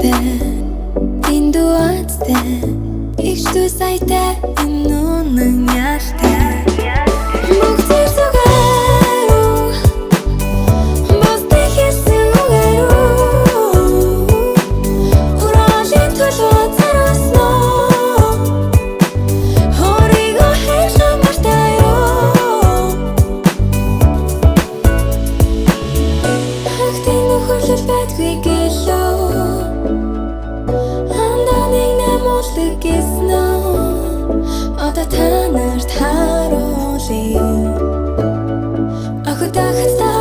Азтай, Эндүү азтай, Игчдүү саятай, энэ үнэн ялтай. Бүх зүйл зүгээр үү? Бусдын хэлсэн үгээр үү? Хөрөөлийн төлөө хариуцсан уу? Өөрийгөө хайрлах мартаа юу? Хагтын нөхөрлөл байдгүй гэлөө. Андаа нэг намуулдаг гэсэн үү? Одоо та нарт харуулъя. Охид охид.